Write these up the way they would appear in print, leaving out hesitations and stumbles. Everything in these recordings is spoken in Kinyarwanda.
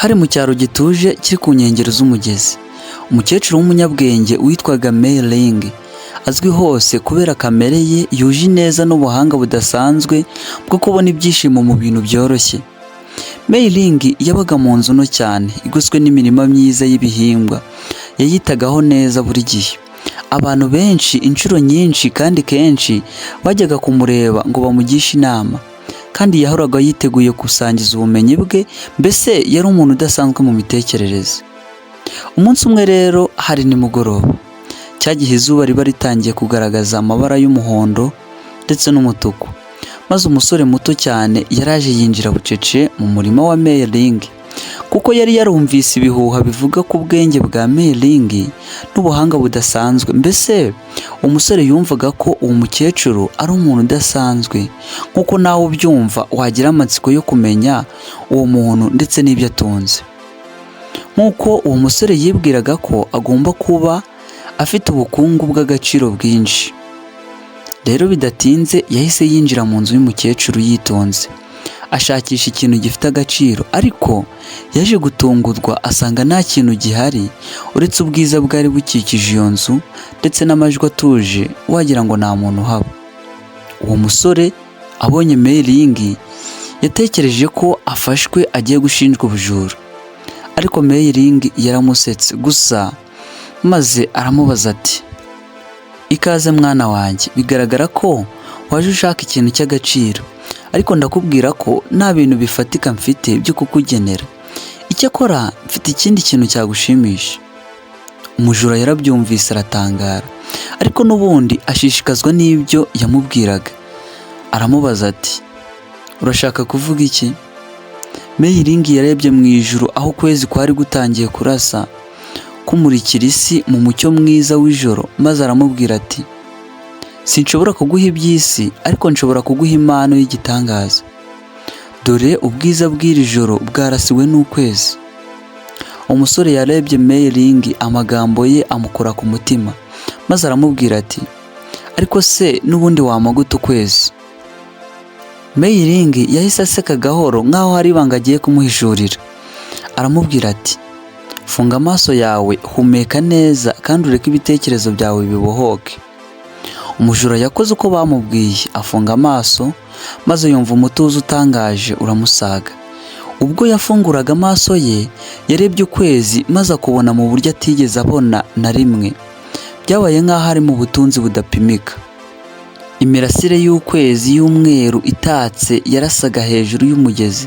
Hari mu cyaro gituje kiri ku nkengero z'umugezi. Umukecuru w'umunyabwenge witwaga Mei-Ling, azwi hose kubera kamere ye yuje ineza n'ubuhanga budasanzwe bwo kubona ibyishimo mu bintu byoroshye. Mei-Ling yabaga mu nzu nto cyane, igoswe n'imirima myiza y'ibihingwa. Yayitagaho neza buri gihe. Abantu benshi inshuro nyinshi kandi kenshi bajyaga kumureba ngo bamugishe inama, kandi yahoraga yiteguye gusangiza ubumenyi bwe, mbese yari umuntu udasanzwe mu mitekerereze. Umunsi umwe rero hari nimugoroba, cya gihe izuba riba ritangiye kugaragaza amabara y'umuhondo ndetse n'umutuku, maze umusore muto cyane yaraje yinjira bucece mu murima wa Mei-Ling, kuko yari yarumvise ibihuha bivuga ku bwenge bwa Mei-Ling n'ubuhanga budasanzwe. Mbese umusore yumvaga ko uwo mukecuru ari umuntu udasanzwe, nk'uko nawe ubyumva wagira amatsiko yo kumenya uwo muntu ndetse n'ibyo atunze. Nk'uko uwo musore yibwiraga ko agomba kuba afite ubukungu bw'agaciro bwinshi. Rero bidatinze yahise yinjira mu nzu y'umukecuru yitonze, ashakisha ikintu gifite agaciro, ariko yaje gutungurwa asanga nta kintu gihari uretse ubwiza bwari bukikije iyo nzu ndetse n'amajwi atuje, wagira ngo nta muntu uhaba. Uwo musore abonye Mei-Ling yatekereje ko afashwe agiye gushinjwa ubujura, ariko Mei-Ling yaramusetse gusa maze aramubaza ati: "Ikaze mwana wanjye, bigaragara ko waje ushaka ikintu cy'agaciro, ariko ndakubwira ko nta bintu bifatika mfite byo kukugenera. Icyakora mfite ikindi kintu cyagushimisha." Umujura yarabyumvise aratangara, ariko n'ubundi ashishikazwa n'ibyo yamubwiraga. Aramubaza ati: "Urashaka kuvuga iki?" Mei-Ling yarebye mu ijuru aho ukwezi kwari gutangiye kurasa, kumurikira isi mu mucyo mwiza w'ijoro, maze aramubwira ati: "Sinshobora kuguha iby'isi, ariko nshobora kuguha impano y'igitangaza. Dore ubwiza bw'iri joro bwarasiwe n'ukwezi." Umusore yarebye Mei-Ling, amagambo ye amukora ku mutima, maze aramubwira ati: "Ariko se n'ubundi wampa gute ukwezi?" Mei-Ling yahise aseka gahoro nk'aho hari ibanga agiye kumuhishurira. Aramubwira ati: "Funga amaso yawe, humeka neza kandi ureke ibitekerezo byawe bibohoke." Umujura yakoze uko bamubwiye, afunga amaso, maze yumva umutuzo utangaje uramusaga. Ubwo yafunguraga amaso ye, yarebye ukwezi maze akubona mu buryo atigeze abona na rimwe. Byabaye nk'aho ari mu butunzi budapimika. Imirasire y'ukwezi y'umweru itatse yarasaga hejuru y'umugezi,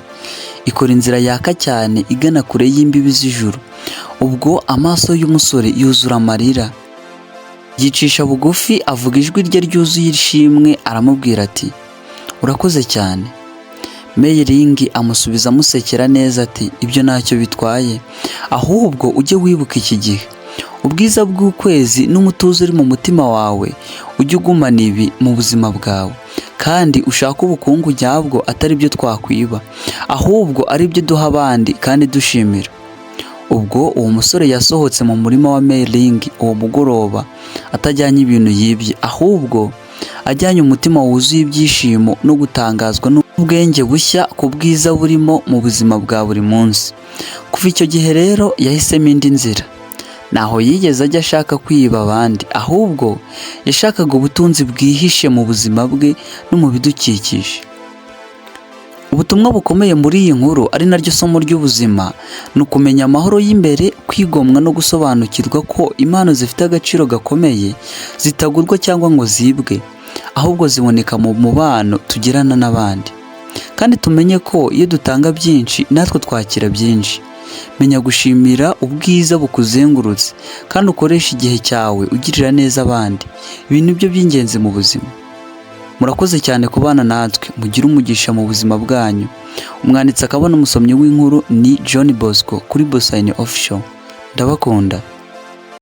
ikora inzira yaka cyane igana kure y'imbibi z'ijuru. Ubwo amaso y'umusore yuzura amarira. Yicisha bugufi, avuga ijwi rye ryuzuye ishimwe, aramubwira ati: "Urakoze cyane." Mei-Ling amusubiza amusekera neza ati: "Ibyo ntacyo bitwaye, ahubwo ujye wibuka iki gihe. Ubwiza bw'ukwezi n'umutuzo uri mu mutima wawe, ujye ugumana ibi mu buzima bwawe, kandi ushake ubukungu nyabwo, atari byo twakwiba, ahubwo ari byo duha abandi kandi dushimira." Ubwo uwo musore yasohotse mu murima wa Mei-Ling uwo mugoroba atajyanye ibintu yibye, ahubwo ajyanye umutima wuzuye ibyishimo no gutangazwa n'ubwenge bushya ku bwiza burimo mu buzima bwa buri munsi. Kuva icyo gihe rero yahisemo indi nzira. Ntaho yigeze ajya ashaka kwiba abandi, ahubwo yashakaga ubutunzi bwihishe mu buzima bwe no mu bidukikije. Ubutumwa bukomeye muri iyi nkuru, ari naryo somo ry'ubuzima, ni ukumenya amahoro y'imbere, kwigomwa no gusobanukirwa ko impano zifite agaciro gakomeye zitagurwa cyangwa ngo zibwe, ahubwo ziboneka mu mubano tugirana n'abandi. Kandi tumenye ko iyo dutanga byinshi, natwe twakira byinshi. Menya gushimira ubwiza bukuzengurutse kandi ukoreshe igihe cyawe ugirira neza abandi. Ibi ni byo by'ingenzi mu buzima. Murakoze cyane kubana natwe, mugire umugisha mu buzima bwanyu. Umwanditsi akaba n'umusomyi w'inkuru ni John Bosco kuri Bosayini Official. Ndabakunda.